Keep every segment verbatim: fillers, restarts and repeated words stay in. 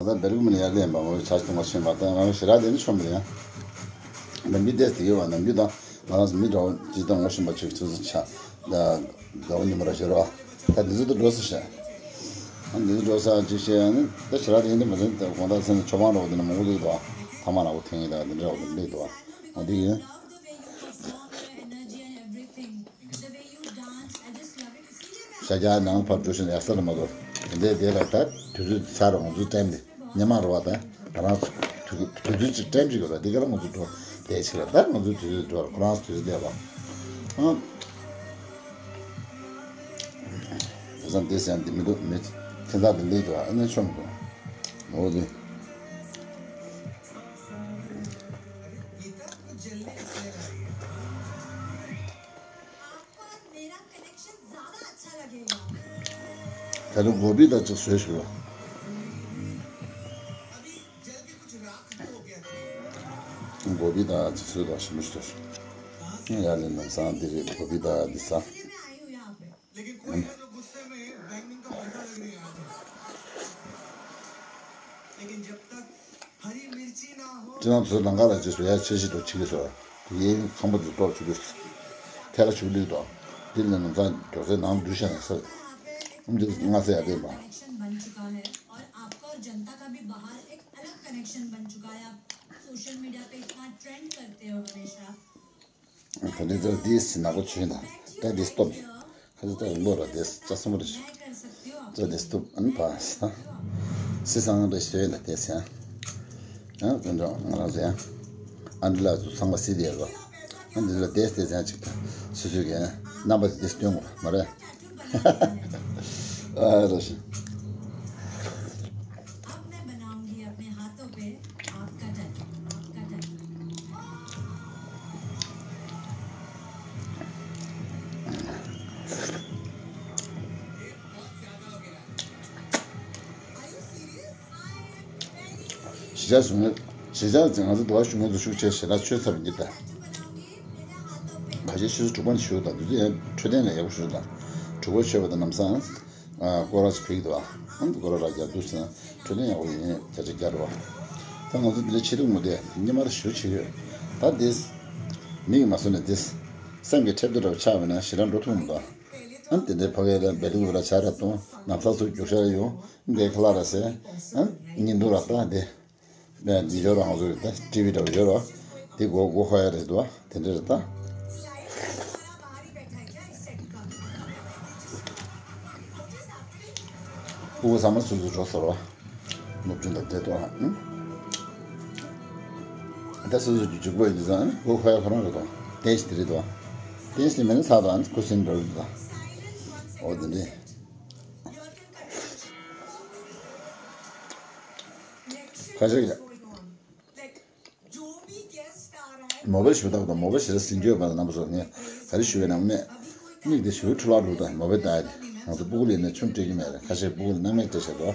ད་བེལ་ཀོ་མི་ནི་ཡར་ལེན་པ་ངོ་ཆ་ཞིག་ཏུ་ང་ཤེས་པ་དང་ང་ཞེ་དྲག་དེ་ནི་ཆོམ་རེད་ཡ། ནམ་རྒྱུན་བལྟས་དེ་ཡོད་པ་ནམ་རྒྱུན་དང་ང་རང་ཚོ་མི་འདྲ་བོ་ཅིག་དང་ངོ་ཤེས་པ་ཆོས་ཚོད་ཚོད་ཆ་ད་དགའ་བོ་ཉི་མ་ར་ཤེས་རོགས། ད་འདི་ཚོ་ད་འགྲོ་ས་ཤ། ཨ་འདི་ཚོ་འགྲོ་ས་ཅིག་ཤེས་ཡ་ནི་ད་ཞེ་དྲག་དེ་ཡིན་དུ་མ་ཟིན་ད་དགོང་དག་ཚེ་ནི་ཆོ་བང་རོགས་དེ་ནི་མང་པོ་ལེགས་འདུག་ཐ་མ་ར་བོ་ཐེངས་ཡིན་ད་འདི་འདྲ་བོ་དེ་ལེགས་འདུག་འོ་འདི་ཡིན། ཤ་རྒྱག་ནང་ཕར་འགྲོ་བཞིན་ཡག་ས་ལ་མ་གཏོགས་དེ་འདྲའི་དེ་ལ་ད་དུས་ཚོད་ཚར་རོ་ང་ཚོའི་ཊེམ་དེ་ཉི་མ་རོ་བ་ད་ད་རང་དུས་དུས་ཚོད་ཅིག་ཊེམ་ཅིག་ཡོད་ལ་དེ་ག་ལ་ང་ཚོ་འགྲོ་བསྡད་ཕྱིར་ལ་ད་ང་ཚོའི་དུས་ཚོད་འགྲོ་ཁོ་རང་དུས་ཚོད་བསྡད་པ་ཨང་། དེ་ཙམ་དེ་ཟེར་ཡང་འདི་མི་འདུག་མི་ཁྱེད་ཚང་དེ་ལས་འགྲོ་ཨ་ནི་ཆོམ་འགྲོ་འོ་དེ། ད་རུང་གོ་བི་དང་གཅིག་བཟོས་ཞུ་ལ། གོ་བི་དང་གཅིག་བཟོས་དང་ཞིམ་པོ་ཞིག་ཐོག་ཞུ། ཡ་ལེ་ལམ་སང་འདི་རེད་གོ་བི་དང་འདི་ས། ཁྱེད་རང་ཚོ་ལང་ཀ་ལ་རྗེས་སུ་ཡ་ཆེ་ཤི་དུ་ཆི་གི་སོ། དེ་ཡིན་ཁང་པ་དུ་གཏོར་ཆུ་གི་ཐལ་ཆུ་ལུས་དོ། དེ་ལས་ནམ་སང་མགྱོགས་ཚད་ནང་འདུས་ཤ་ནས་སར་འདི་སྔ་ས་ཡ་དེ་མ། ད་འདི་ཚོ་དེའི་སི་ནག་པོ་ཆུ་ཡིན་ད། ད་འདི་སྟོབས། ཁ་ཚ་ལྟ་བུ་ལོ་ར་དེ་ལྕགས་སྲང་མོ་རེ་ཞིག་ད་འདི་སྟོབས་ཨ་ནི་བ་སི་ད། སི་སང་རེ་ཞོས་ཡིན་ད་དེ་སི་ཡང་། ཡང་དོན་གྲངས་ང་རང་ཚོ་ཡང་། ཨ་འདི་ལ་ཚུ་ཚང་མ་སི་དེ་ཡར་བ། ཨ་འདི་ལ་དེ་སི་དེ་སི་ཡང་ཅིག་ད། སུ་སུ་གི་རྣམ་པ་དེ་དེ་སྟོན་དགོས་མ་རེད། ཨ་ར་ཞིག་གཞིས་ཆགས་གཞུང་གཞིས་ཆགས་ཚོ་ང་ཚོ་འདུ་བ་གཞུང་ཚོ་ཤུགས་ཆེ་ཞེ་དྲག་ཆོད་ཚར་བ་འདི་ལྟ། ཁ་ཤས་ཤུ་ཚོ་དྲུག་པ་ནས་ཞུ་དང་འདུ་ཚོད་ཡང་འཕྲོད་བསྟེན་ལ་ཡག་པོ་ཞུ་དང་། དྲུག་པ་ཆོད་པ་དང་ལམ་སང་། སྐོར་ར་ཅིག་ཕེག་འདུག་ཨ། སྐོར་ར་རྒྱག་འདུག་ཟེར་ན་འཕྲོད་བསྟེན་ཡག་པོ་ཡིན་བརྒྱ་ཆ་བརྒྱ་རེད་བ། ད་ང་ཚོ་འདི་འདྲ་ཆེ་སྡུག་མོ་དེ་སྙེ་མར་ཞུ་བྱེད་ཡོད། ད་འདི། མིག་མ་བཟོ་ནས་འདི། སེམས་ཀྱི་ཁྲེབ་ཏུ་འདྲ་བ་ཆགས་པ་ན་ཞེ་དྲག་འགྲོ་ཐུབ་མི་འདུག་ཨ། ཨ་འདི་འདྲའི་ཕ་གའི་ར་བེ་ལུག་ར་ཆ་ར་གཏོང་ནམ་ས་སུ་རྒྱུག་ཤར་ཡོང་འདི་ཁ་ལག་ར་ཟེར། ཨ་ཉིན་དུ་ར་ད་འདི། ནས་འདི་ཡོད་ར་ང་ཚོ་གི་ད་ཊི་ཝི་འདྲ་བ་ཡོད་ར། འདི་སྒོ་སྒོ་ཁ་ཡ་རེད་འདུག་ཨ་དེ་འདྲ་རེད་ད། སྤུ་གུ་ཚང་མ་སོ་སོ་འགྲོ་ཟེར་བ། སློབ་སྦྱོང་དང་འབྲེལ་ཏོ་ཨ། ད་སོ་སོ་གི་འཇུག་པ་ཡིན་དུས་ཙང་སྒོ་ཁ་ཡ་ཁོ་རང་རེད་དོ། ཏན་ཞིག་དེ་རེད་དོ། ཏན་ཞིག་མེད་ན་ཚར་དང་ཁུ་སིན་འགྲོ་རེད་དོ། འོ་དེ་འདྲས། ཁ་ཤས་ཀྱིས། མོ་བེལ་ཞུ་དག་དང་མོ་བེལ་ཞེས་ཟིན་རྒྱུ་ཡོད་པ་དང་རྣམ་པ་ཚོ་ངས་ག་རེ་ཞུ་བའི་ནང་སྨྲས། མིག་དེ་ཞུ་འཕྲུལ་ལག་འགྲོ་དང་མོ་བེལ་ད་ཡ་དེ་ང་ཚོ་སྤུ་གུ་ལས་ནས་ཆུང་སྤྲད་ཀྱི་མེད་རེད། ཁ་ཤས་སྤུ་གུ་ལ་སྣང་མེད་སྤྲད་བྱས་འགྲོ།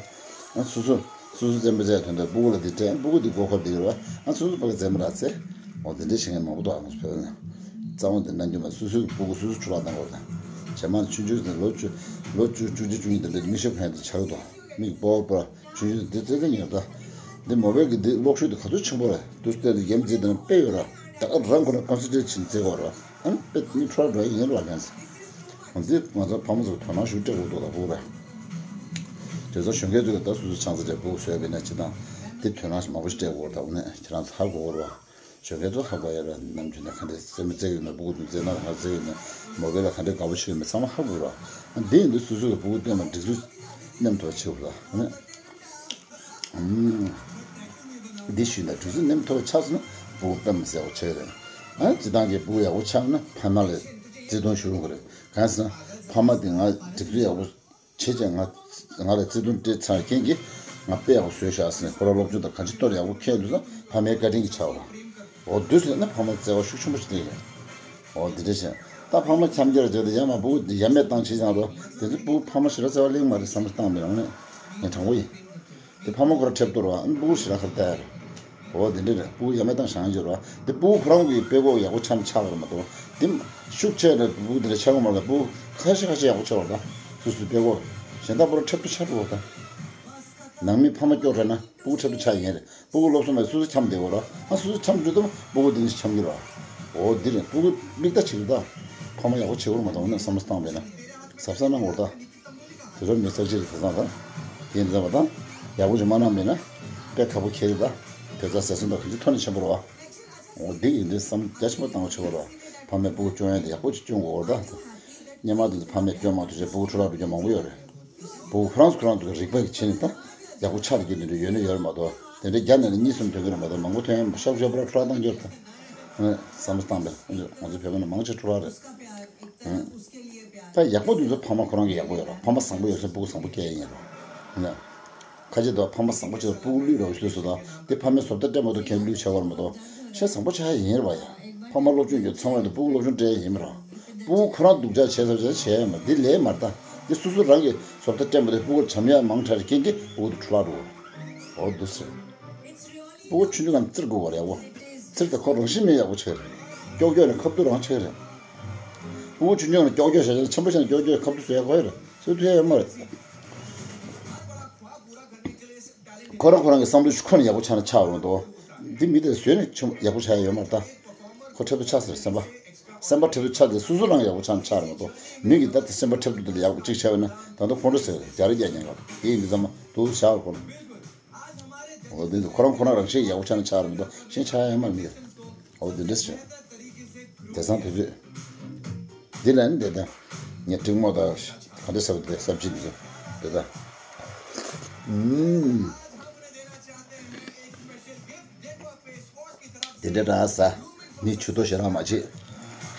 ཨ་སོ་སོ་སོ་སོ་བཙན་པོ་བྱས་དོན་དག་སྤུ་གུ་ལ་དེ་སྤྲད་སྤུ་གུ་དེ་མགོ་འཁོར་བསྡད་ཀྱི་རེད་བ། ཨ་སོ་སོ་ཕ་གི་བཙན་པོ་རག་ཚེ། འོ་དེ་འདྲས་བྱེད་མཁན་མང་པོ་འདུག་ཨ་ང་ཚོ་བོད་ནས། རྩ་བ་དེ་ནམ་རྒྱུན་མ་སོ་སོའི་སྤུ་གུ་སོ་སོ་འཕྲུལ་ལག་བཏང་དགོས་དང་། རྗེས་མ་ཆུང་ཆུང་དེ་ལོ་བཅུ་ལོ་བཅུ་བཅུ་གཅིག་བཅུ་གཉིས་དེ་འདྲས་མིག་ཤེལ་གོན་ཡ་དེ་ཆགས་འདུག་མིག་སྤོ་བོ་སྤོ་ར། ཆུང་ཆུང་འདི་ཙེ་ཙེ་ཉོ་ད། འདི་མོ་བེལ་གི་འདི་གློག་ཤུགས་འདི་ག་ཚོད་ཆེན་པོ་རེད། དུས་སྟེར་འདི་རྒྱ་མི་ཙེ་འདི་ན་དཔེ་ཡོད་ར། ད་ག་རང་ཁོ་ན་ཀོན་སེན་ཊྲེཊ་བྱིན་ཙེ་གོ་ར། ཨ་ནི་དཔེ་མི་ཁྲོ་ར་འགྲོ་ཡིན་ར་ལན་ཟེར། འདི་ང་ཚོ་ཕ་མ་ཚོ་དོ་སྣང་ཞུ་སྤྲད་དགོས་འདུག་ད་བུ་ར། དེ་ཚོ་གཞོན་སྐྱེས་ཚོས་ད་སོ་སོ་ཆང་ས་བྱས་བུ་བཟོས་པས་ན་ཅི་དང་། འདི་དོ་སྣང་མང་པོ་ཞིག་སྤྲད་དགོས་ར། ད་འོ་ནས་ཁྱེད་རང་ཚོ་ཧ་གོ་གོ་ར། གཞོན་སྐྱེས་ཚོ་ཧ་གོ་ཡ་ར་ནམ་རྒྱུན་ནས་ག་འདྲས་རྩེད་མོ་རྩེ་གི་ཡོད་མེད། སྤུ་གུ་ཚོ་རྩེད་ན་ག་རྩེ་གི་ཡོད་མེད། མོ་བེལ་ལ་ག་འདྲས་དགའ་པོ་བྱེད་ཀྱི་མེད་ཚང་མ་ཧ་གོ་ར། ཨ་འདི་ཡིན་དུས་སོ་སོ་གི་སྤུ་གུ་སྟོན་པ་སྒྲིག་འཛུགས་ནེམ་ཐོག་ཆེ་བ་ར། ཨ་ནི་འདི་ཞུས་ན་སྒྲིག་འཛུགས་ནེམ་ཐོག་ཆགས་སོང་ན་སྤུ་གུ་དཔེ་མི་སྲིད་པ་ཆགས་རེད། ཨ་སྤྱི་བཏང་གི་སྤུ་གུ་ཡག་པོ་ཆགས་ན་ཕ་མ་ལ་བརྩེ་དུང་ཞུ་རུང་གི་རེད། གང་ཟེར་ན་ཕ་མ་དེ་ང་སྒྲིག་འཛུགས་ཡག་པོ། བྱས་ཙང་ང་ང་ལ་བརྩེ་དུང་སྤྲད་ཚར་མཁན་གྱིས་ང་དཔེ་ཡག་པོ་བཟོས་ཤག་ཟེར་ནས་ཁོ་རང་སློབ་སྦྱོང་དང་གང་ཅི་གཏོར་ཡག་པོ་འཁྱེར་འདུག་ཙང་ཕ་མའི་བཀའ་དྲིན་གྱིས་ཆགས་པ། འོ་དུས་ཟེར་ན་ཕ་མ་བརྩེ་བ་ཤུགས་ཆེན་པོ་ཞིག་སྟེར་ཡོད། འོ་འདི་འདྲ་བྱས་ད་ཕ་མ་འཆམ་རྒྱག་རྒྱག་དེ་ཡ་མ་སྤུ་གུ་འདི་ཡ་མེད་བཏང་བྱས་ཙང་རོ། དེ་ཚོ་སྤུ་གུ་ཕ་མ་ཞེ་དྲག་བརྩེ་བ་གླེང་མ་རེད་བསམ་བློ་བཏང་མི་རང་ནས་ངས་དྲང་པོ་ཡིན། དེ་ཕ་མ་ཁོ་རང་ཁྲེབ་གཏོར་བ་ཨ་ནི་སྤུ་གུ་ཞེ་དྲག་ཁར་བལྟ་ཡ་རེད། འོ་དེ་འདྲ་རེད། སྤུ་གུ་ཡ་མེད་བཏང་བཞག་ཡོད་རེད་བ། དེ་སྤུ་གུ་ཁོ་རང་གི་དཔེ་ཁོག་ཡག་པོ་ཆམ་ཆགས་པ་རེད་མ་གཏོགས་དེ་ཤུགས་ཆེ་རེད། སྤུ་གུ་དེ་འདྲ་ཆགས་ཡོད་མ་རེད། སྤུ་གུ་ཁ་ཤས་ཁ་ཤས་ཡག་པོ་ཆགས་པ་རེད་ད། སོ་སོའི་དཔེ་ཁོག་གཞན་དག་པོ་ར་ཁྲེབ་ཏུ་ཆགས་འགྲོ་བ་ད། ནང་མི་ཕ་མ་སྐྱོ་དྲགས་ན་སྤུ་གུ་འཁྲབ་སྟོན་ཆགས་ཡིན་རེད། སྤུ་གུ་སློབ་གསོ་མེད་སོ་སོ་འཁྱམས་བསྡད་ཡོད་ར། ཨ་སོ་སོ་འཁྱམས་འགྲོ་དུས་སྤུ་གུ་དེ་ནི་འཁྱམས་ཀྱི་ར། འོ་འདི་རེད། སྤུ་གུ་མིག་ལྟ་བྱེད་ཀྱི་ར། ཕ་མ་ཡག་པོ་བྱེད་དགོས་མ་གཏོགས་ནི་བསམ་བློ་བཏང་བས་ན་གཟབ་གཟབ་གནང་དགོས་ར། ད་དུས་རབས་ནི་གསར་བརྗེ་རེད། དེང་སང་ད་ཡིན་ཙམ་པ་དང་ཡག་པོ་ཅིག་མ་གནང་བས་ན་དཔེ་ཁག་པོ་འཁེལ་གྱི་ར། དེ་ཚ་ཟེར་སོང་ད་ག་ཚོད་ཐོག་ནས་ཆེན་པོ་ར་བ། འོ་འདི་ཡིན་དུས་བསམ་རྒྱ་ཆེན་པོ་བཏང་བ་ཆེ་བ་ར། ཕ་མས་སྤུ་གུ་སྐྱོང་ཡ་དེ་ཡག་པོ་ཅིག་སྐྱོང་དགོས་ར། ད་སྔོན་མ་དེ་ཚོ་ཕ་མས་སྐྱོང་མ་ཐུབ་ཚེ་སྤུ་གུ་འཕྲོ་བརླག་འགྲོ་རྒྱུ་མང་པོ་ཡོད་རེད། བུ་ཁོ་རང་ཚོ་ཁོ་རང་ཚོ་གི་རིག་པ་གི་ཆེད་ནས་ད་ཡག་པོ་ཆགས་ཀྱི་འདི་འདྲ་ཡོད་ན་ཡོད་རེད་མ་གཏོགས། དེ་འདྲའི་རྒྱ་ནས་ནི་གཉིས་གསུམ་ཐོན་གྱི་རེད་མ་གཏོགས། མང་པོ་ཐོན་ཡ་ཤོག་ཤོག་པ་ར་འཕྲོ་བརླག་བཏང་རྒྱུ་རེད་ད། ཨ་བསམ་བློ་བཏང་པས། ང་ཚོ་བོད་པ་ནི་མང་ཆེ་འཕྲོ་བརླག་རེད། ཨ་ད་ཡག་པོ་འདི་ཚོ་ཕ་མ་ཁོ་རང་གི་ཡག་པོ་ཡོད་རེད། ཕ་མ་བཟང་པོ་ཡོད་ཚེ་སྤུ་གུ་བཟང་པོ་སྐྱེ་ཡ་ཡིན་རེད། ཨ་ཁ་ཆེ་དོ་ཕ་མ་བཟང་པོ་བྱས་སྤུ་གུ་བླུས་རོགས་བླུས་སོ་དང་དེ་ཕ་མའི་བཟོ་ལྟ་སྤྲད་མ་ཐུབ་མཁན་བླུས་བྱ་བར་མ་གཏོགས། ཤ་བཟང་པོ་ཆགས་ཡ་ཡིན་རེད་བ་ཡ། ཕ་མ་སློབ་སྦྱོང་རྒྱུ་ཚང་བ་དེ་སྤུ་གུ་སློབ་སྦྱོང་སྤྲད་ཡ་ཡིན་མ་རེད། སྤུ་གུ་ཁོ་རང་སྡུག་ཅག་བྱས་ཚར་བྱས་བྱས་ཡ་མ་འདི་ལས་མ་རེད་ད། འདི་སོ་སོ་རང་གི་བཟོ་ལྟ་སྤྲད་མ་ཐུབ་སྤུ་གུར་བྱམས་ཡ་མང་དྲགས་རེད། རྐྱེན་གྱིས་སྤུ་གུ་དེ་འཕྲོ་བརླག་འགྲོ་གི་རེད། འོ་འདུག་སེ། སྤུ་གུ་ཆུང་ཆུང་ལ་བཙིར་དགོས་པ་རེད་ཡག་པོ། བཙིར་ཏེ་ཁོ་རང་བཞིན་མེད་ཡག་པོ་ཆགས་རེད། ཀྱོག་ཀྱོག་ནས་ཁ་བསྡུར་རང་ཆགས་རེད། སྤུ་གུ་ཆུང་ཆུང་ལ་ཀྱོག་ཀྱོག་བྱས་ན་ཆེན་པོ་བྱས་ན་ཀྱོག་ཀྱོག་ཁ་བསྡུར་བཟོ་ཡ་གོ་ཡ་རེད། བཟོ་ཐུབ་ཡ་ཡོད་མ་རེད། ཁོ་རང་ཁོ་རང་གི་བསམ་བློ་ཁོ་ནས་ཡག་པོ་ཆགས་ན་ཆགས་རུང་དོ། འདི་མི་དེ་བཟོས་ནས་ཆུང་ཡག་པོ་ཆགས་ཡ་ཡོད་མ་རེད་ད། ཁོ་འཁྲབ་ཏུ་ཆགས་ཟེར་སེམས་པ། སེམས་པ་འཁྲབ་ཏུ་ཆགས་ཏེ་སོ་སོ་རང་ཡག་པོ་ཆགས་ན་ཆགས་རུང་དོ། མི་གིས་ད་ལྟ་སེམས་པ་འཁྲབ་ཏུ་དེ་ལ་ཡག་པོ་གཅིག་བྱས་པ་ན་ད་ལྟ་ཁོང་ཁྲོ་ཟེར་རྒྱ་རེ་རྒྱ་ཉན་ལ་དེ་ཡིན་དུས་ཙམ་མ་དུ་བྱ་བ་ཁོ་ན། འོ་དེ་ཁོ་རང་ཁོ་རང་རང་བཞིན་ཡག་པོ་ཆགས་ན་ཆགས་རུང་དོ་གཞན་ཆགས་ཡ་ཡོད་མ་རེད་མི་གིས། འོ་དེ་འདྲ་ཞིག་དེང་སང་དུས་ཚོད། འདི་ལ་ནི་བསྡད་དང་། ངས་ཀྲིག་མོ་དང་ག་འདྲ་ཟ་བ་དེ་སབ་ཇི་འདི་ཚོ་བསྡད་དང་། ཨུམ། དེ་འདྲ་འདྲ་ཟ། མི་ཆུ་ཐོག་ཞེ་དྲག་མ་བྱེད།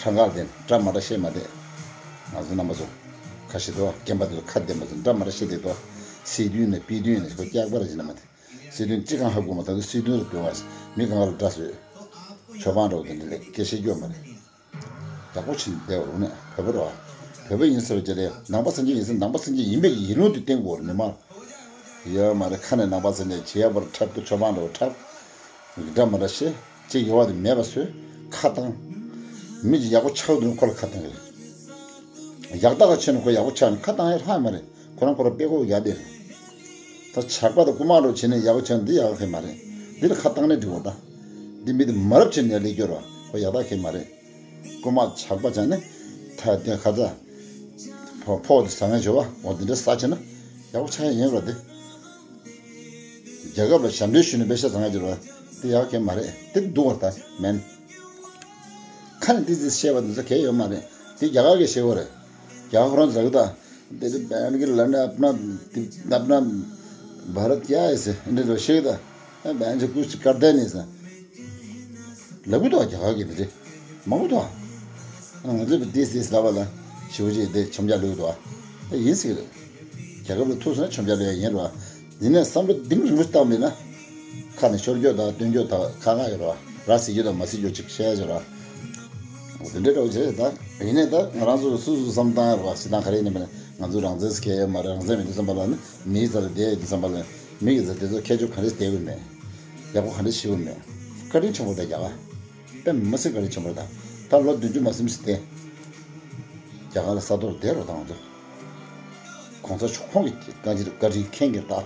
ཧྲང་ཀར་དེ་འདྲ་མ་འདྲ་བཤད་མ་བསྡད། ང་ཚོ་རྣམ་པ་ཚོ་ཁ་ཤས་དོ་རྒན་པ་དེ་ཚོ་ཁ་བདེ་མ་ཚོ་འདྲ་མ་འདྲ་བཤད་བསྡད་དོ། སྲིད་དོན་ནས་དཔེ་དོན་ནས་ཁོ་སྐྱག་པ་ར་ཅི་ན་མ་དེ། སྲིད་དོན་ཅི་གང་ཧ་གོ་མ་ཐག་ཏུ་སྲིད་དོན་རུ་འདོན་བ། མི་གང་ག་ལ་འདྲ་བཟོས། ཆོས་པང་འདྲ་བོ་དེ་འདྲ་ལས་སྐད་ཆ་སྐྱོ་མ་རེད། ཡག་པོ་ཕྱིན་བསྡད་པ་རུང་ནས་བོད་པ་རེད་བ། བོད་པ་ཡིན་ཟེར་བ་ཅི་རེད། ནང་པ་སངས་རྒྱས་ཡིན་ཟེར་ནང་པ་སངས་རྒྱས་ཡིན་པའི་ཡིན་ལུགས་དེ་བསྟན་དགོས་རེད་མི་མང་། ཡོད་མ་རེད། ཁ་ནས་ནང་པ་སངས་རྒྱས་བྱེད་ཡ་པར་འཁྲབ་ཏུ་ཆོས་པང་འདྲ་བོ་འཁྲབ། འདྲ་མ་འདྲ་བཤད་ཅིག་ཡོད་བ་དེ་མེད་པ་བཟོས་ཁ་བཏང་། མི་ཅིག་ཡག་པོ་ཆགས་འདུག་ཁོ་ལ་ཁ་བཏང་གི་རེད། ཡག་རྟགས་ཆེ་ན་ཁོ་ཡག་པོ་ཆགས་ནས་ཁ་བཏང་ཡ་ལྷག་མ་རེད། ཁོ་རང་ཁོ་རང་དཔེ་ཁོག་ཡག་དེ་རེད། ད་ཇག་པ་དང་རྐུ་མ་འདྲ་བོ་བྱེད་ནས་ཡག་པོ་ཆགས་ན་འདི་ཡག་ག་གེ་མ་རེད། འདི་ལ་ཁ་བཏང་ནས་འགྲིག་གོ་ད། འདི་མི་དེ་མ་རབས་བྱེད་ནས་ལས་སྐྱོ་ར་ཁོ་ཡག་རྟགས་གེ་མ་རེད། རྐུ་མ་ཇག་པ་བྱས་ནས་ཐ་དེ་ཁ་ཚ། ཕོ་ཕོ་དེ་ཟ་ངན་བྱེད་བ་འོ་འདི་འདྲ་ཟ་བྱེད་ན་ཡག་པོ་ཆགས་ཡ་ཡིན་ར་དེ། རྒྱལ་ཁབ་ལ་ཞབས་འདྲེན་ཞུས་ནས་པེ་ཤ་བཟང་ཡ་ཅིག་རེད་བ། དེ་ཡག་གི་མ་རེད། དེ་སྡུག་པ་ད་མེན། ཁ་ནས་ཏི་ཙི་བཤད་པ་འདི་ཚོ་གལ་ཡོད་མ་རེད། དེ་རྒྱ་གར་གྱི་བཤད་པ་རེད། རྒྱ་གར་ཁོ་རང་ཟ་གི་ད། དེ་དེ་བན་གི་ལ་ན་ཨབ་ན་དེ་ཨབ་ན་བྷ་རད་ཡ་ཨེ་སི་འདི་ཚོ་བཤད་གི་ད། བན་ཅི་ཀུ་ཅི་ཀར་དེ་ནི་ཟ། ལབ་གི་འདུག་རྒྱ་གར་གྱི་འདི་རེད། མང་པོ་འདུག་ང་ཚོས་ཏི་ཙི་ལབ་པ་ལ་ཞེ་པོ་ཅིག་དེ་མཆོང་རྒྱ་ལོས་འདུག་ཨ། དེ་ཡིན་སྲིད་རེད། རྒྱལ་ཁབ་ལ་ཐུག་སོང་ན་མཆོང་རྒྱ་ལོས་ཡ་ཡིན་རེད་བ། ཡིན་ནའི་བསམ་བློ་གཏིང་རིང་པོ་བཏང་མེད་ན། ཁ་ནས་ཤོར་རྒྱུ་དང་སྟོན་རྒྱུ་དང་ཁག་ཁག་ཡོད་རེད་བ། ར་སྲིད་རྒྱུ་དང་མ་སྲིད་རྒྱུ་ཅིག་བཤད་ཡ་ཅིག་རེད་བ། འོ་དེ་འདྲ་འདྲ་བོ་བྱས་ད། ཡིན་ནའི་ད་ང་རང་ཚོ་སུ་སུ་བསམ་བཏང་ཡ་རེད་བ། སྤྱིར་བཏང་ག་རེ་ཡིན་ནའི་མིན་ན་ང་ཚོ་རང་བཙན་ཟེར་མཁན་ཡོད་མ་རེད། རང་བཙན་མེད་དུས་ཙམ་པ་ལ་ནི་མིའི་རྩ་ལ་བསྡད་ཡོད་དུས་ཙམ་པ་ལ་མི་གི་རྩ་དེ་ཚོ་ཁྱད་ཆོས་ག་འདྲ་བསྡད་ཡོད་མེད། ཡག་པོ་ག་འདྲ་ཞིག་ཡོད་མེད། བཀའ་དྲིན་ཆེན་པོ་ད་རྒྱ་གར། དཔེ་མི་སྲིད་བཀའ་དྲིན་ཆེན་པོ་རེད་ད། ད་ལོ་བདུན་ཅུ་མ་ཟིན་ཙམ་དེ། རྒྱ་གར་ལ་ས་ཐོག་བསྡད་རོགས་དང་ཚོ། གོང་ས་མཆོག་ཁོང་གི་བཀའ་དྲིན་བཀའ་དྲིན་མཁྱེན་གྱི་ད།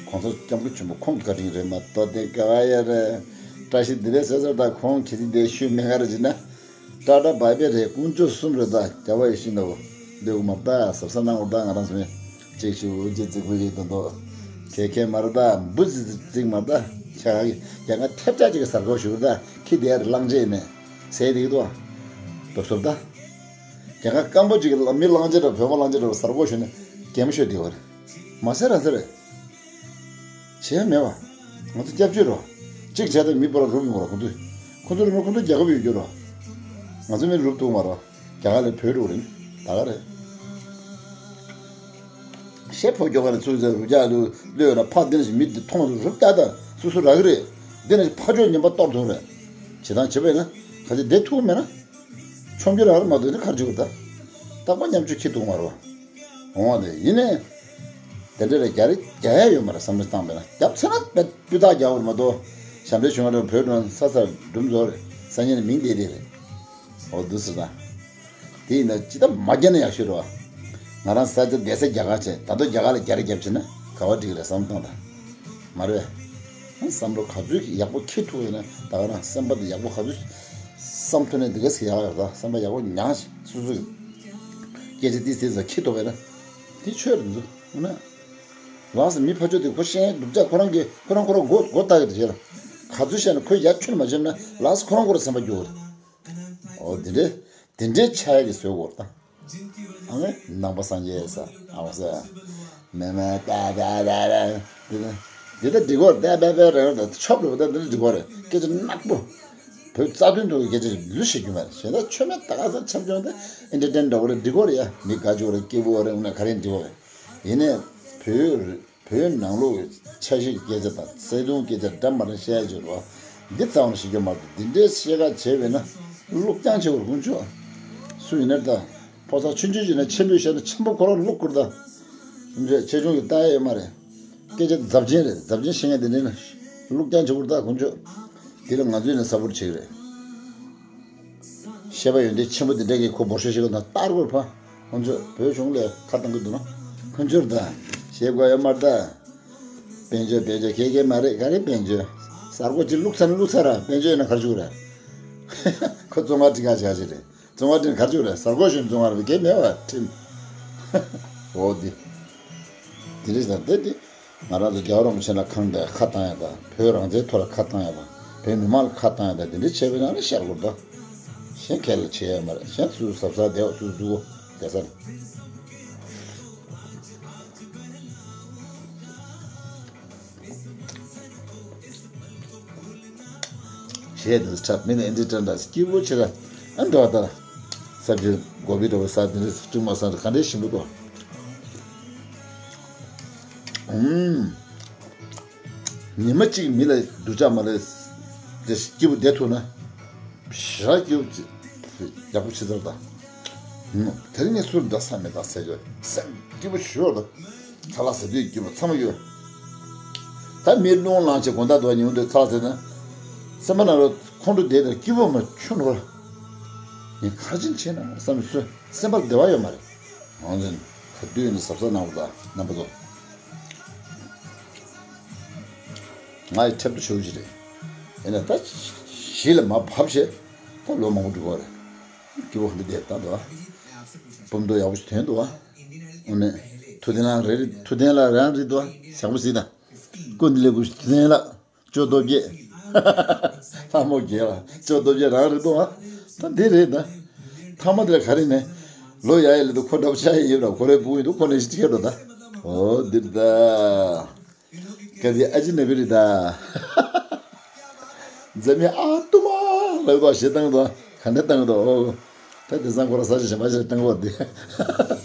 གོང་ས་སྐྱབས་མགོན་ཆེན་པོ་ཁོང་གི་བཀའ་དྲིན་རེད་མ་གཏོགས་དེ་ག་བ་ཡ་རེད། བཀྲ་ཤིས་བདེ་ལེགས་ཟེར་ཟེར་ད་ཁོང་གི་དེ་ཤུལ་མེད་ག་རེ་བྱེད་ན། ཏྲ་ཏྲ་བྷའི་བྷའི་རེད། དཀོན་མཆོག་གསུམ་རེད་ད། རྒྱལ་བ་ཡིད་བཞིན་ནོར་བུ། འདོད་དགུ་མ་ད་གཟབ་གཟབ་གནང་དགོས་ད། ང་རང་ཚོ་ནི་གཅིག་ཤི་འུ་ཅི་རྫིག་པོ་ཡིན་དོན་དོ། ཁེ་ཁེ་མ་རེད་ད། འབུ་རྫིག་རྫིག་མ་རེད་ད། ཁྱེད་ཀྱི་རྒྱ་གར་ཐེབས་ཆག་ཅིག་གི་གཟར་གོ་ཞུ་རེད་ད། ཁྱི་དེ་ཡར་གླང་རྗེས་ནས་ཟས་དེ་གི་དོ། རྡོབ་རྡོབ་ད། རྒྱ་གར་སྐམ་པོ་ཅིག་གི་མི་གླང་རྗེས་འདྲ་བོད་པ་གླང་རྗེས་འདྲ་བོ་གཟར་གོ་ཞུ་ནས་གད་མོ་ཤོར་དེ་བ་རེད། མ་ཟེར་ར་ཟེར་རེད། བྱས་མེད་པ། ང་ཚོ་སྐྱབས་བཅོལ་རོ། གཅིག་བྱས་ཏེ་མི་པོ་ལ་རུབ་ཡོང་རོ་ཁོ་ཚོས། ཁོ་ཚོ་རུབ་ན་ཁོ་ཚོ་རྒྱལ་ཁབ་ཡོད་རྒྱུ་རོ། ང་ཚོ་མི་རུབ་ཐུབ་མ་རོ། རྒྱ་གར་ལ་བོད་རུབ་རེད། ད་ག་རེད། ཤེས་ཕོ་རྒྱོ་ག་ལ་ཚུགས་ཟེར་རུ་རྒྱ་ལུ་ལོས་ཡོད་ན་ཕ་འདི་ནས་མི་འདི་མཐོང་རུ་རུབ་ལྟ་ལྟ་སུ་སུ་རག་གི་རེད། འདི་ནས་ཕ་ཆོས་ཉན་པ་གཏོར་ཐུབ་རེད། བྱེད་སྟངས་བྱེད་པ་ཡིན་ན་ག་ཚོད་བསྡད་ཐུབ་མེད་ན། ཆོམ་རྒྱུ་རག་རེད་མ་གཏོགས་ནི་ཁར་འཇུག་ད། རྟག་པར་ཉམ་ཆུང་ཁྱི་འདུག་མ་རོ། འོང་བ་དེ་ཡིན་ནས། དེ་འདྲ་རེད་རྒྱ་རེད་རྒྱ་ཡ་ཡོད་མ་རེད་བསམ་བློ་བཏང་པས་ན་རྒྱབ་ཚེ་ན་དཔེ་སྤུས་དག་རྒྱག་བར་མ་གཏོགས། ཞབས་འདྲེན་བྱུང་བ་རེད་བོད་ནང་ས་ས་སྒྲུབ་བཟོ་རེད། ས་གནས་ནས་མིང་བསྡད་དེ་རེད། འོ་འདུག་ཟེར་ན། དེ་ཡིན་ན་ཅི་ལྟར་མ་རྒྱ་ན་ཡག་ཤོས་རེད་བ། ང་རང་ས་ཆ་བསྡད་ས་རྒྱ་གར་བྱས་ད་དུང་རྒྱ་གར་ལ་རྒྱ་རེ་རྒྱབ་བྱས་ན་ག་བ་འགྲིག་རེད་བསམ་བཏང་ད། མ་རེད། བསམ་བློ་ག་ཚོད་ཡག་པོ་འཁྱེར་ཐུབ་ཡོད་ན་ད་ག་རང་སེམས་པ་དེ་ཡག་པོ་ག་ཚོད་བསམ་ཐུབ་ན་དེ་ག་ཚོད་ཡག་ཡོད་ད། སེམས་པ་ཡག་པོ་ཉར་ཞིག་སོ་སོ་གི་སྐད་ཆ་ཏིས་ཏིས་ཙམ་འཁྱེར་ཐུབ་པ་ཡིན་ན་དེ་ཆོས་རེད་འདུག་འོ་ན། ལགས་སོ། མི་ཕར་ཕྱོགས་དེ་ཁོ་ཤེས་སྡུག་ཅག་ཁོ་རང་གིས་ཁོ་རང་ཁོ་རང་མགོ་མགོ་བཏགས་ཀྱི་རེད་ལ། ག་ཚོད་བཤད་ན་ཁོས་ཡར་ཁྱོན་མ་བྱས་ན་ལགས་སོ་ཁོ་རང་ཁོ་རང་སེམས་པ་སྐྱོ་བོ་རེད། འོ་དེ་འདྲས་དེ་འདྲས་ཆགས་ཡག་གི་བཟོས་དགོས་རེད་ད། ཨ་ནི་ནང་པ་སངས་རྒྱས་ས་ཨ་བ་ས་མེ་མེ་ཏ་ཏ་ཏ་ཏ་དེ་ནི་དེ་ལྟ་འགྲིག་གོ་རེད། ཏ་པ་པ་རེ་རེ་ད་ཆོབ་རེ་བ་ད་འདི་འགྲིག་གོ་རེད། སྐད་ཆ་ནག་པོ། བོད་རྩ་དོན་ཐོག་གི་སྐད་ཆ་ལུས་ཤེས་རྒྱུ་མ་རེད། གཞན་དག་ཆོས་མེད་ད་ག་ས་ཆབ་ཆུང་ད་ཨེན་ཊར་ཊེན་འདྲ་བོ་རེད་འགྲིག་གོ་རེད་ཡ། མི་དགའ་ཆོག་རེད་སྐྱིད་པོ་རེད་འོ་ན་ག་རེ་འགྲིག་གོ་རེད། ཡིན་ནའི་བོད་བོད་ནང་ལོགས་ཀྱི་ཆ་ཤས་ཀྱི་སྐད་ཆ་དང་བརྩེ་དུང་སྐད་ཆ་འདྲ་མ་འདྲ་བཤད་ཡ་ཅིག་རེད་བ། འདི་རྩ་བ་ནས་ཤེས་རྒྱུ་མ་རེད། འདི་འདྲའི་བཤད་ཁ་བྱས་པས་ན་ཀླུག་རྐྱང་ཆེ་བར་ཀུན་ཆོག་སུ་ཡིན་ནར་ད། ཕོ་གསར་ཆུང་ཆུང་ཡིན་ན་ཆེན་པོས་བཤད་ན་ཆེན་པོ་ཁོ་རང་ཀླུག་ཁུར་ད། ཆེ་ཆུང་གི་ལྟ་ཡ་ཡོད་མ་རེད། སྐད་ཆ་རྫབ་ཆེན་རེད། རྫབ་ཆེན་བཤད་མཁན་དེ་འདྲ་ན་ཀླུག་རྐྱང་ཆེ་བར་ད་ཀུན་ཆོག་དེ་ལ་ང་ཚོས་ནས་གཟབ་པོ་བྱེད་ཀྱི་རེད། བཤད་པ་ཡོན་ཏན་ཆེན་པོ་འདི་འདྲ་གིས་ཁོ་འབོར་ཤོག་ཤིག་དང་ལྟར་དགོས་ཕ། ཁོང་ཚོས་བོད་གཞུང་ལ་ཁ་བཏང་གི་འདུག་ན། ཁོང་ཚོར་དང་ཞེས་དགོས་ཡོད་མ་རེད་ད། དཔལ་འབྱོར་དཔལ་འབྱོར་ཁྱེད་ཀྱིས་མ་རེད་ག་རེ་དཔལ་འབྱོར། གསར་འགོད་ཅིག་བླུགས་ཚར་ན་བླུགས་ཚར་ར་དཔལ་འབྱོར་ཡིན་ན་གར་བཅུག་ར། ཁོ་བཙོན་ཁང་ཁྲིད་ག་བྱ་ཞིག་རེད། བཙོན་ཁང་ཁྲིད་གར་བཅུག་ར་གསར་འགོད་གཞུང་བཙོན་ཁང་རེད་གལ་མེད་བ་ཁྲིམས། འོ་འདི། འདི་རེད་ཟེར་དེ་འདི། ང་རང་ཚོ་རྒྱལ་བ་རིན་པོ་ཆེ་ལ་ཁ་བཏང་ཡ་དང་བོད་རང་བཙན་ཐོག་ལ་ཁ་བཏང་ཡ་དང་བོད་མི་མང་ལ་ཁ་བཏང་ཡ་དང་འདི་འདྲ་བྱས་པའི་ནང་ནས་ཤར་དགོས་དོ། གཞན་ཁས་ལ་བྱེད་ཡ་མ་རེད། གཞན་སུ་གཟབ་གཟབ་བསྡད་པ་སུ་གཟུགས་པོ་བསྡད་ས་རེད། གཞས་འདི་འཁྲབ་མི་ནི་ཨིན་ཌི་ཊར་འདྲ་སྐྱིད་པོ་ཆེ་ལ་ཨ་འགྲོ་བ་ལྟར་ས་བཅུད་མགོ་བི་འདྲ་བོ་ས་འདི་འདྲ་སྤྲིན་མ་ས་འདྲ་ག་འདྲའི་ཞིམ་པོ་གོ། ཨུམ། ཉི་མ་གཅིག་མི་ལ་སྡུག་ཅག་མ་ལས་དེ་སྐྱིད་པོ་བསྡད་ཐུབ་ན་ཞེ་དྲག་སྐྱིད་པོ་ཡག་པོ་ཆེ་ཚར་ད། ཨུམ། དེ་རིང་ངས་སུར་འདྲ་ས་མེད་ད་ཟེར་གྱི་སེམས་སྐྱིད་པོ་ཞུ་བ་ད། ཁ་ལག་ཟ་དུས་སྐྱིད་པོ་ཚང་མ་ཡོད། ད་མི་རླུང་ལངས་བྱས་དགོང་དག་འདུག་ཉིན་འདུག་ཁ་ལག་ཟ་ན། སེམས་པ་ནང་ལ་ཁོང་ཁྲོ་བསྡད་དང་སྐྱིད་པོ་མ་ཆུ་འགྲོ། ངས་ཁ་ཆེན་བྱས་ན་བསམ་སོ་སེམས་པར་བདེ་བ་ཡོད་མ་རེད། ང་ཚོ་ག་དུས་ནས་གཟབ་གཟབ་གནང་བ་དང་རྣམ་པ་ཚོ། ང་ཡི་ཁྲེབ་ཏུ་ཆེ་བོ་ཞིག་རེད། ཡིན་ན་ད་གཞི་ལ་མ་བབས་བྱས་ད་ལོ་མང་པོ་འགྲོ་གི་རེད། སྐྱིད་པོ་ག་འདྲ་བསྡད་ད་འདུག་ཨ། སྤུ་མདོག་ཡག་པོ་ཞིག་ཐོན་འདུག་ཨ། འོ་ནས་ཐུབ་བསྟན་ལགས་རེད། ཐུབ་བསྟན་ལགས་རང་རེད་འདུག་ཨ། ཞག་པོ་གཟིགས་དང་། ཀུན་ལེགས་ཀུན་ཐུབ་བསྟན་ལགས། ཅོ་རྡོ་བརྒྱད། ལྷ་མོ་རྒྱལ་བ་ཅོ་རྡོ་བརྒྱད་རང་རེད་འདུག་ཨ། ད་འདི་རེད་ད། ཐ་མ་དེ་ལ་ག་རེ་ནས། ལོ་ཡ་ཡ་ལེ་དུ་ཁོ་འདྲ་པོ་ཆགས་ཡི་ཡོད་ར་ཁོ་རའི་བུ་ཡིན་དུ་ཁོ་ནས་ཤི་ཁྱེར་རོ་ད། འོ་འདིར་ད། སྐབས་དེ་ཨ་ཅི་ནས་བི་རི་ད། འཛམ་མི་ཨ་ཏུ་མ་ལབ་དོ་ཞེ་བཏང་དོ་ག་འདྲ་བཏང་དོ། ད་དེང་སང་ཁོ་ར་ས་ཆ་གཞན་པ་ཞིག་བཏང་བ་དེ།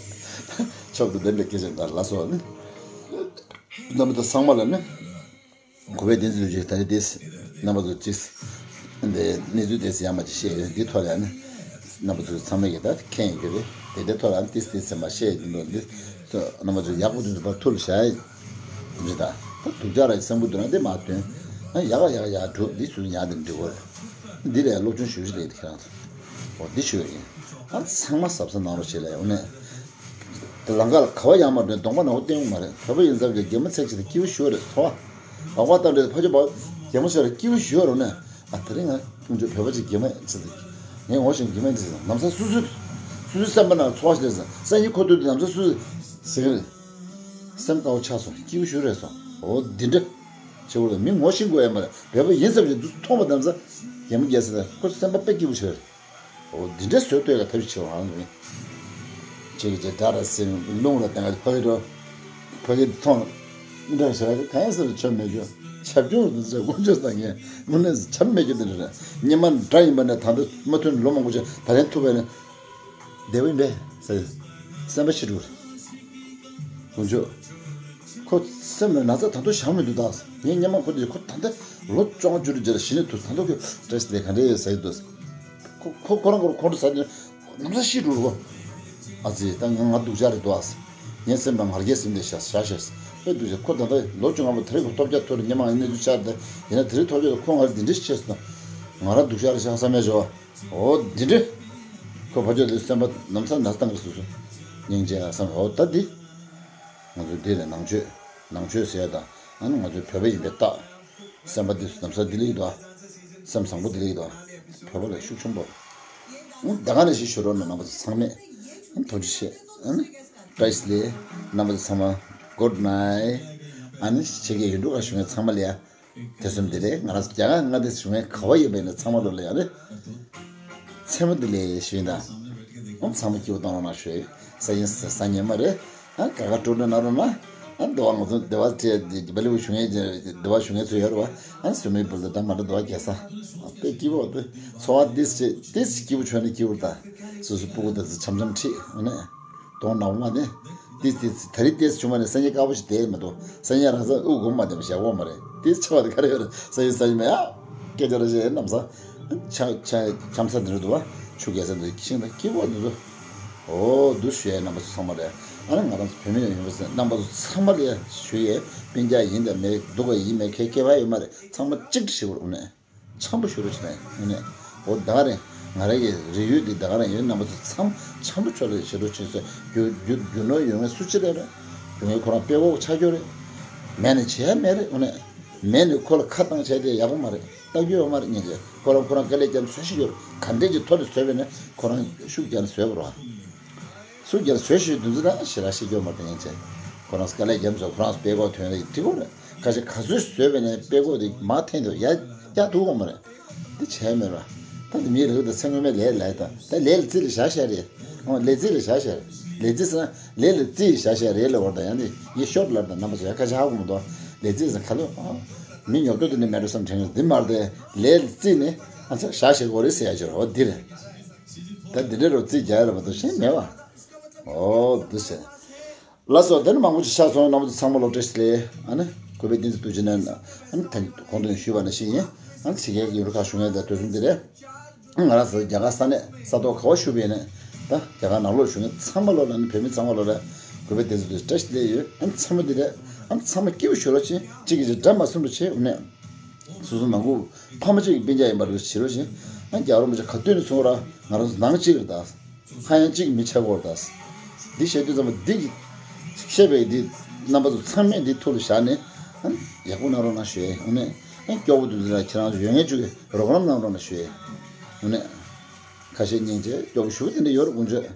ཆོག་ཏུ་ལྡན་པའི་སྐད་ཆ་ད་ལ་སོགས་ནི། རྣམ་པ་ཚོ་ཚང་མ་ལ་ནི། གོ་བའི་བདེན་ཚིག་ལུགས་ཀྱི་ད་རེས་དེས་རྣམ་པ་ཚོ་གཅིག་འདི་གནས་ཚུལ་དེས་ཡང་མ་ཅིག་བཤད་ཡོད་འདི་ཐོག་ལ་ཡང་ནི། རྣམ་པ་ཚོ་ཚང་མས་ཀྱི་ད་མཁྱེན་ཡོད་ཀྱི་རེད་དེ་འདི་ཐོག་ལ་ཡང་དེས་དེས་ཟེར་མ་བཤད་ཡོད་འདུག་འདི། རྣམ་པ་ཚོ་ཡག་པོ་འདི་ཚོ་ཕར་ཐུགས་ལ་བཞག་ཡོད། འདི་ད། ད་སྡུག་ཅག་ར་ཡི་སེམས་ཁུར་འདུག་ན་འདི་མ་སྟོན། ཡག་ག་ཡག་ག་ཡག་འགྲུབ་འདི་ཚུར་ཉག་འདི་འགྲིག་གོ་རེད། འདི་ལས་སློབ་སྦྱོང་ཞུ་ཞིག་ལས་འདི་ཁྱེད་རང་ཚོ། འོ་འདི་ཞུ་ཡིན། ཨ་ཚང་མ་གཟབ་གཟབ་གནང་རོགས་བྱེད་ལ་ཡོང་ནས། དེ་ལང་ཀ་ལ་ག་བ་ཡང་མ་འདྲེན་གདོང་པ་ནག་པོ་བསྟན་ཡོང་མ་རེད། བོད་པ་ཡིན་ཙང་གི་རྒན་མོ་ཚེ་གཅིག་དེ་སྐྱིད་པོ་ཞུ་བ་རེད་ཚོ། ལག་པ་བཏང་འདྲེ་ཕ་ཆོས་པ་རྒན་མོ་ཚོ་ལ་སྐྱིད་པོ་ཞུ་བ་རུང་ནས་ཨ་དེ་རིང་ང་ཀུན་སྤྱོད་བོད་པ་ཅིག་རྒན་མོ་ཚེ་ཚེ་ངས་ངོ་ཤེས་རྒན་མོ་ཚེ་ཚེ་ནམ་ས་སུ་སུ་སུ་སུ་སེམས་པ་ནང་ཚོགས་ཤིག་རེད་ས་སྙིང་ཁོ་ཐུག་དུ་ནམ་ས་སུ་སུ་ཟེར་གི་རེད། སེམས་དཀར་པོ་ཆགས་སོང་སྐྱིད་པོ་ཞུ་རེད་སོང་འོ་འདི་འདྲ། ཆེ་བོ་ལ་མི་ངོ་ཤེས་དགོས་ཡ་མ་རེད། བོད་པ་ཡིན་ཙམ་ཞིག་འདུག་མཐོང་བ་ནམ་ས་རྒན་མོ་རྒན་ས་ཁོ་སེམས་པ་དཔེ་སྐྱིད་པོ་ཆགས་རེད། འོ་འདི་འདྲའི་བཟོས་ལྟོས་ལ་ཐབས་ཤེས་བྱེད་པ་ང་ཚོ་ནི། ཁྱེད་ཀྱི་རྗེས་དགྲ་ལ་སེམས་རླུང་ལ་བསྟན་ཁ་ཕ་གི་འགྲོ། ཕ་གི་མཐོང་། འདྲ་ཞིག་གང་ཟེར་ཆོ་མེད་རྒྱུ། ཆབ་ཆུང་དུ་ཟེར་དཀོན་མཆོག་སངས་རྒྱས་དངོས་གནས་ཆབ་མེད་རྒྱུ་དེ་རེད། སྙེ་མ་འདྲ་ཡིན་པ་ནས་ད་ལྟ་མ་ཐོན་ལོ་མང་པོ་ཅིག་ད་རིང་ཐུག་པས་ནི། བདེ་བོ་ཡིན་པས་ཟེར། སེམས་པ་ཤི་འགྲོ་རེད། དཀོན་མཆོག་ཁོ་སེམས་ལ་ན་ཚ་ད་དུང་བཞག་མི་འདུག་ད། ངའི་སྙེ་མ་ཁོ་དེ་ཁོ་ད་ལྟ་ལོ་བཅོ་ལྔ་བཅུ་དྲུག་རྗེས་ལ་ཞི་ནས་ཐུག་ད་ལྟ་ཁོས་བཀྲ་ཤིས་བདེ་ག་འདྲ་ཡོད་ཟེར་གྱི་འདུག་ཁོ་ཁོ་ཁོ་རང་ཁོ་རང་ཁོང་ཁྲོ་ཟ་དུས་ནམ་ས་ཤི་འགྲོ་རུ་བ། ཨ་ཙི་ད་ང་ང་སྡུག་ཅག་རེད་འདུག་ཨ། ངའི་སེམས་ལ་ང་རྒྱལ་སེམས་དེ་བཞག་བཞག་བཞག་ཨེ་འདུག་ཅག་ཁོ་ད་ལྟ་ལོ་བཅོ་ལྔ་པོ་དེ་རིང་ཁོ་ཐོབ་རྒྱག་ཐོར་སྙེ་མ་ངའི་གནས་ཚུལ་ཆགས་ཏེ་ཡིན་ན་དེ་རིང་ཐོབ་རྒྱག་ཁོ་ང་ར་འདི་འདྲ་ཤི་ཆེ་སོང་། ང་ར་སྡུག་ཅག་རེད་བཞག་བསམ་ཡ་བྱོས། འོ་འདི་འདྲ། ཁོ་ཕ་ཆོས་དེ་སེམས་པ་ནམ་ས་ན་བཏང་གི་སོ་སོ། སྙིང་རྗེ་ཨ་བསམ་འོ་ད་འདི། ང་ཚོ་འདི་ལས་ནང་ཆོས་ནང་ཆོས་ཟེར་ཡ་དང་ ཨ་ནི་ང་ཚོའི་བོད་པ་ཡིན་པའི་རྟགས། སེམས་པ་འདི་ཚོ་ལམ་སང་བདེ་ལེགས་འདུག་ཨ། སེམས་བཟང་པོ་བདེ་ལེགས་འདུག་ཨ། བོད་པ་ལ་ཤུགས་ཆེན་པོ། ཨ་ནི་ད་ག་ནས་ཤིག་ཞུ་རོགས་གནང་། རྣམ་པ་ཚོ་ཚང་མས་ཨ་ནི་ཐུགས་རྗེ་ཆེ། ཨ་ནི་བཀྲ་ཤིས་བདེ་ལེགས། རྣམ་པ་ཚོ་ཚང་མ་good night། ཨ་ནི་ཆེད་མཁས་ཡུལ་གྲུ་ཁག་བཞུགས་མཁན་ཚང་མ་ལ་ཡ། དེ་སོང་འདི་རེད། ང་རང་ཚོ་རྒྱ་གར་མངའ་སྡེ་བཞུགས་མཁན་ག་བ་ཡིན་པ་ཡིན་ན་ཚང་མ་ལོ་ལ་ཡང་རེད། མཚན་མོ་བདེ་ལེགས་ཞུ་ཡིན་ད། ཨང་ཚང་མ་སྐྱིད་པོ་གཏོང་རོགས་གནང་ཞུ། ས་ཡིན་ས་ས་ཉི་མ་རེད། ཨ་ཀ་ཀ་ཀྲོ་ཀྲོ་གནང་རོགས་གནང་། ཨ་འདི་བ་ང་ཚོ་འདི་བ་བྲེ་བ་ལི་བུ་བཞུགས་མཁན་འདི་བ་བཞུགས་མཁན་ཚོ་ཡོད་རེད་བ། ཨ་སུ་མི་བུལ་ད་ད་མ་འདྲ་འདི་བ་རྒྱལ་ས། ཨ་དཔེ་སྐྱིད་པོ་དེ་འཚོ་བ་ཏིས་ཆེ་ཏིས་སྐྱིད་པོ་བྱོས་ནས་སྐྱིད་པོ་ད། སོ་སོ་སྤུ་གུ་ད་ཚོ་འཆམ་འཆམ་ཁྲིད་ཨ་ནས། གདོང་ནག་པོ་མ་ནི། ཏིས་ཏིས་ད་རིང་ཏིས་བྱུང་བ་ནི་སང་ཉིན་དཀར་པོ་ཞིག་བསྡད་མ་གཏོགས་སང་ཉིན་རང་ས་དབུགས་འགོག་མ་བསྡད་པ་ཞག་འོག་མ་རེད། ཏིས་ཆེ་བ་དེ་ག་རེ་ཡོད་རེད། སང་ཉིན་སང་ཉིན་མ་ཡ། སྐད་ཆ་ར་བཤད་ནམ་ས། ཆ་ཆ་འཆམ་ས་འདི་རུ་འདུག་བ། ཆུ་རྒྱས་ས་འདི་ཤིང་དང་སྐྱིད་པོ་འདི་ཚོ། འོ་འདུ་ཞུ་ཡ་རྣམ་པ་ཚོ་ཚང་མ་རེད། ཨ་ནི་ང་རང་ཚོ་བོད་མི་ཡོད་པ་ཟེར་རྣམ་པ་ཚོ་ཚང་མ་ལ་ཡ་ཞུ་ཡས་སྤུན་ཀྱག་ཡིན་དང་མེད་སྡུག་ག་ཡིན་མེད་ཁྱད་ཁྱད་པར་ཡོད་མ་རེད། ཚང་མ་གཅིག་སྒྲིལ་བྱེད་དགོས་རེད། འཆམ་པོ་ཞུ་རོགས་བྱེད་ན་ཡིན་ནས། འོ་ད་ག་རེད། ང་རང་གི་རིགས་ཡོད་འདི་ད་ག་རང་ཡོད། རྣམ་པ་ཚོ་ཚང་འཆམ་པོ་ཆོག་ལ་བྱེད་རོགས་བྱེད་ཟེར། རྒྱུ་རྒྱུ་རྒྱུ་ནོར་ཡོད་མཁན་སུ་གཅིག་རེད་རེད། ཡོད་མཁན་ཁོ་རང་དཔེ་ཁོག་ཆགས་རྒྱུ་རེད། མེད་ནས་བྱས་མེད་རེད། འོ་ནས་མེད་ནས་ཁོ་ལ་ཁ་བཏང་བྱས་ཏེ་ཡག་པོ་མ་རེད། ལྟ་རྒྱུ་ཡོད་མ་རེད་སྙིང་རྗེ། ཁོ་རང་ཁོ་རང་དཀའ་ལས་བརྒྱབ་བཟོ་ཤེས་ཡོད་རེད། ག་འདྲས་ཀྱི་ཐོག་ནས་བཟོས་པས་ན་ཁོ་རང་ཤུགས་རྒྱབ་ནས་བཟོས་པ་རེད། སུ་རྒྱལ་བཟོས་ཤིག་དུས་ཚོད་ལ་ཞེ་དྲག་ཤེས་རྒྱུ་མ་དེ་ཡིན་ཚེ། ཁོ་རང་དཀའ་ལས་རྒྱབ་ཚོ་ཁོ་རང་དཔེ་ཁོག་ཐོན་ལ་ཡི་ཏི་གོ་རེད། ཁ་ཤས་ག་ཚོད་བཟོས་པས་ནས་དཔེ་ཁོག་དེ་མ་འཐེན་དུ་ཡ་རྒྱ་ཐུག་གོ་མ་རེད། དེ་བྱས་མེད་ར། ད་དེ་མིའི་རིགས་དང་ཚེ་སྔོན་མའི་ལས་ལས་དང་ད་ལས་ལ་རྩིས་ལ་བཞག་བཞག་རེད། ཨོ་ལས་རྩིས་ལ་བཞག་བཞག་རེད། ལས་རྩིས་ཟེར་ན་ལས་ལ་རྩིས་བཞག་བཞག་རེད་ལ་བར་དང་ཡང་དེ་ཡེ་ཤོར་ལར་དང་རྣམ་པ་ཚོ་ཡ་ཁ་ཤས་ཧ་གོ་མི་འདུག་ལས་རྩིས་ཟེར་ཁ་ལོ། མི་ཉོབ་ཏོ་དེ་ནི་མེད་འགྲོ་བསམ་དྲན་གི་འདི་མར་དེ་ལས་ལ་རྩིས་ནི་ཨ་ཚ་བཞག་བཞག་གོ་རེད་ཟེར་ཡ་ཅིག་ར་འོ་འདི་རེད། ད་འདི་འདྲ་རུ་རྩིས་རྒྱག་ཡ་ལ་བ་དུ་ཤེས་མེད་བ། ཨོ་འདི་ཟེར། ལགས་སོ་དེ་ནི་མང་པོ་ཅིག་ཆགས་སོང་། རྣམ་པ་ཚོ་ཚང་མ་ལོ་བཀྲ་ཤིས་བདེ་ལེགས། ཨ་ནི་གུས་པས་བསྟན་འཛིན་རྡོ་རྗེ་ནས་ཨ་ནི་ད་གོང་དུ་ཞུས་པ་ནང་བཞིན་ཡིན། ཨ་ནི་ཕྱི་རྒྱལ་གྱི་ཡུལ་ཁག་བཞུགས་མཁན་དང་དུས་གསུམ་འདི་རེད། ང་རང་ཚོ་རྒྱ་གར་ས་གནས་ས་ཐོག་ག་བ་བཞུགས་པའི་ནས་ད་རྒྱ་གར་ནང་ལོགས་བཞུགས་མཁན་ཚང་མ་ལོ་ལ་ནི་བོད་མི་ཚང་མ་ལོ་ལ་གུས་པས་བསྟན་འཛིན་རྡོ་རྗེ་བཀྲ་ཤིས་བདེ་ལེགས་ཡོད། ཨ་ནི་ཚང་མ་འདི་རེད། ཨ་ནི་ཚང་མ་སྐྱིད་པོ་བཞུགས་རོགས་བྱེད། གཅིག་གིས་གཅིག་འདྲ་མ་གསུང་རོགས་བྱེད། འོ་ནས་སོ་སོ་ནང་ཁུལ་ཕ་མ་གཅིག་གི་སྤུན་ཀྱག་ཡིན་པ་རེད་བྱེད་རོགས་བྱེད། ཨ་ནི་རྒྱལ་བ་རིན་པོ་ཆེ་ག་དུས་ནས་གསུངས་ར་ང་རང་ཚོ་ནང་གཅིག་རེད་ད། ཧ་ཡང་གཅིག་མི་ཆགས་གོ་རེད་ད། འདི་བཤད་དུས་ཙམ་པ་འདི་གི་བཤད་པའི་འདི་རྣམ་པ་ཚོ་ཚང་མས་འདི་ཐུགས་ལ་བཞག་ནས་ཨ་ནི་ཡག་པོ་གནང་རོགས་གནང་ཞུ་ཡས། འོ་ནས་ཨ་ནི་སྐྱོ་པོ་དུས་ཚོད་ལ་ཁྱེད་རང་ཚོ་ཡོད་ངེས་བཅུག་གི་རོགས་རམ་གནང་རོགས་གནང་ཞུ་ཡས། འོ་ནས་ཁ་ཤས་སྙིང་རྗེ་སྐྱོ་པོ་ཞུ་དེ་འདྲ་ཡོད་རེད། དཀོན་མཆོག་དེ་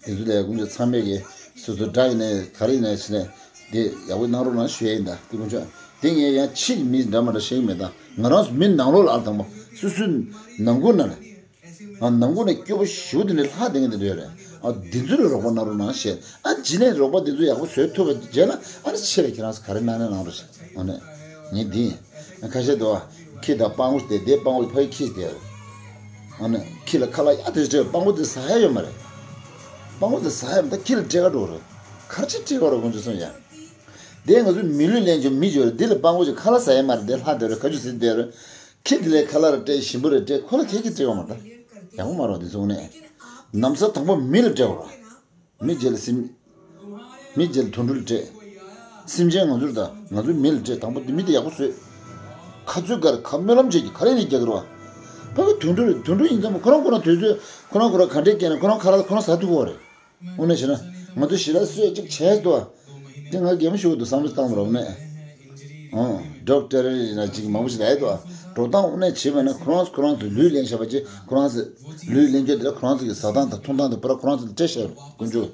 ཚོ་ལས་དཀོན་མཆོག་ཚང་མས་ཀྱི་སོ་སོ་དགྲ་ཡིན་ནའི་ག་རེ་ཡིན་ནའི་བྱས་ནས་འདི་ཡག་པོ་གནང་རོགས་གནང་ཞུ་ཡས་ཡིན་ད། དེ་དཀོན་མཆོག་དེ་ངས་ཡང་ཕྱི་གི་མི་འདྲ་མ་འདྲ་ཤེས་ཀྱི་མེད་ད། ང་རང་ཚོ་མི་ནང་ལོགས་ལ་ཨ་དང་པོ་སོ་སོའི་ནང་ཁུལ་ནང་ལ། ཨ་ནང་ཁུལ་ནས་སྐྱོ་པོ་ཞུ་དེ་ནས་ལྷག་དེ་ངས་དེ་འདྲ་ཡོད་རེད། ཨ་འདི་ཚོ་ལ་རོགས་པ་གནང་རོགས་གནང་ཞེས། ཨ་ཇི་ནས་རོགས་པ་འདི་ཚོ་ཡག་པོ་བཟོས་ཐུབ་པ་རྗེས་ལ་ཨ་ནི་ཆེ་བས་ཁྱེད་རང་ཚོ་ག་རེ་གནང་ནས་གནང་རོགས་ཞེས། འོ་ནས་ངས་འདི་ཡིན། ཁ་ཤས་དུ་ཁྱི་དང་སྤང་བོ་དེ་དེ་སྤང་བོ་ཕ་གི་ཁྱི་དེ། ཨ་ནི་ཁྱི་ལ་ཁ་ལག་ཡག་དེ་སྤྲད། སྤང་བོ་དེ་ཟ་ཡ་ཡོད་མ་རེད། སྤང་བོ་དེ་ཟ་ཡ་མེད་ད། ཁྱི་ལ་སྤྲད་ག་འགྲོ་རེད། ག་རེ་ཅིག་སྤྲད་ག་རོགས་ཁོང་ཚོས་གསུངས་ཡ། དེ་ང་ཚོ་མི་ལུས་ལེན་རྒྱུ་མི་འབྱོར་འདི་ལ་སྤང་བོ་ཅིག་ཁ་ལག་ཟ་ཡ་མ་རེད། དེ་ལྷ་དེ་རེད། ཁ་ཆུ་ཟིན་དེ་རེད། ཁྱི་དེ་ལས་ཁ་ལག་རེ་སྤྲད། ཞིམ་པོ་རེ་སྤྲད། ཁོ་ལ་ཁྱེད་ཀྱིས་སྤྲད་པ་མ་རེད། ཡག་པོ་མ་རེད་འདི་ཚོ་ནས། ནམ་ས་དང་པོ་མི་ལ་སྤྲད་པ་རེད། མི་རྗེས་ལ་སེམས། མི་རྗེས་ལ་དུད་འགྲོ་ལ་སྤྲད། སེམས་ཅན་ང་ཚོར་དང་ང་ཚོའི་མི་ལ་སྤྲད། དང་པོ་འདི་མི་དེ་ཡག་པོ་བཟོས། ག་ཚོད་ག་རེ་ག་སྨོན་ལམ་བྱེད་ཀྱི་ག་རེ་ནས་རྒྱག་གི་རེད་བ། ཕ་གི་དུད་འགྲོ་རེད། དུད་འགྲོ་ཡིན་ཙང་ཁོ་རང་ཁོ་རང་དུས་ཚོད་ཁོ་རང་ཁོ་རང་ག་འདྲས་སྐྱེས་ན་ཁོ་རང་ཁ་ལག་ཁོ་རང་ཟ་ཐུབ་ཀྱི་རེད། དངོས་གནས་བྱས་ན་ང་ཚོ་ཞི་ལ་གསོས་གཅིག་བྱས་འདུག་བ། དེ་ང་གད་མོ་ཤོར་འདུག་བསམ་བློ་བཏང་མ་རོགས་ནས། ཨང་། ཌོག་ཊར་ཡིན་ན་གཅིག་མང་པོ་ཞིག་ལ་ཡོད་དོ། འགྲོ་སྟངས་དངོས་གནས་བྱས་པ་ན་ཁོ་རང་ཁོ་རང་ཚོ་ལུས་ལེན་བྱ་བ་ཅིག་ཁོ་རང་ཚོ་ལུས་ལེན་རྒྱུ་དེ་ལ་ཁོ་རང་ཚོ་གི་ཟ་སྟངས་དང་འཐུང་སྟངས་དེ་པུ་ར་ཁོ་རང་ཚོ་ལ་སྤྲད་བཞག་དཀོན་མཆོག་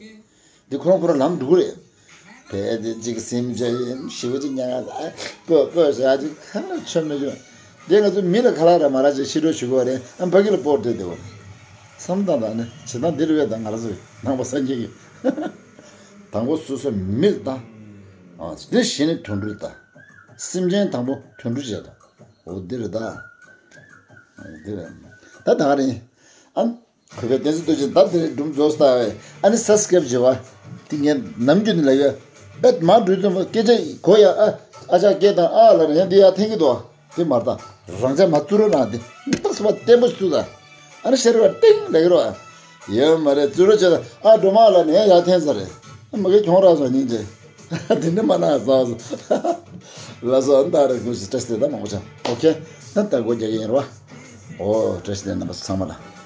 འདི་ཁོ་རང་ཁོ་རང་ལམ་འགྲོ་གི་རེད། བས་དེ་གཅིག་སེམས་ཅན་ཞི་བ་ཅིག་ཉག་ཨ་སྤོ་སྤོ་ཟེར་ཡ་ཅིག་ཁ་ལ་ཆོད་མི་ཆོད། དེ་ང་ཚོ་མི་ལ་ཁ་ལག་ར་མ་རག་ཅིག་ཕྱི་དྲོ་ཞུ་གི་བ་རེད། ཨ་ཕ་གི་ལ་སྤོར་བསྡད་བསྡད་བ་རེད། བསམ་སྟངས་དང་ནི་བྱེད་སྟངས་འདི་རུ་བས་དང་ང་རང་ཚོ་ནང་པ་སངས་རྒྱས་ཀྱི་དང་པོ་སོ་སོ་མི་ལ་བཏང་། ཨ་དེ་གཞི་ནས་དུད་འགྲོ་ལ་བཏང་། སེམས་ཅན་དང་པོ་དུད་འགྲོ་བྱས་དང་། འོ་འདི་རེད་ད། འདི་རེད། ད་ད་ག་རེད། ཨ། གུས་པས་བསྟན་འཛིན་རྡོ་རྗེ་ད་དེ་རིང་སྒྲུང་རྫོགས་ས་ཨ་ནི་ས་སྐེབ་བྱེད་བ། དེ་ངས་ནམ་རྒྱུན་ནས་ལབ་ཡོད། ཨེ་མ་འགྲོ་ཙམ་སྐད་ཆ་གོ་ཡ། ཨ་ཨ་ཅག་སྐད་དང་ཨ་ལ་ཡང་འདི་ཡ་འཐེན་གི་འདུག་དེ་མ་རེད་ད། རང་ཅག་མ་བཙུར་རོ་ན་དེ་མི་རྟག་སོ་པ་བརྟན་པོ་བཙུར་ད། ཨ་ནི་ཤར་བ་ཏིང་ལབ་གི་རོ། ཡོད་མ་རེད། བཙུར་རོ་བྱས་ད་ཨ་སྒྲོལ་མ་ལ་ནས་ཡ་ཡ་འཐེན་ས་རེད། ཨ་མ་གི་གྱོང་རག་སོང་སྙིང་རྗེ། དེ་འདྲ་མ་ན་ཟ་སོ། ལ་སོ་ཨ་ད་རེ་ཁུ་སི་བཀྲ་ཤིས་བདེ་ལེགས་མང་པོ་བྱ། ཨོ་ཁེ། ད་ད་སྒོ་རྒྱག་གི་ཡིན་རོ། ཨོ་བཀྲ་ཤིས་བདེ་ལེགས་རྣམ་པ་ཚང་མ་ལ།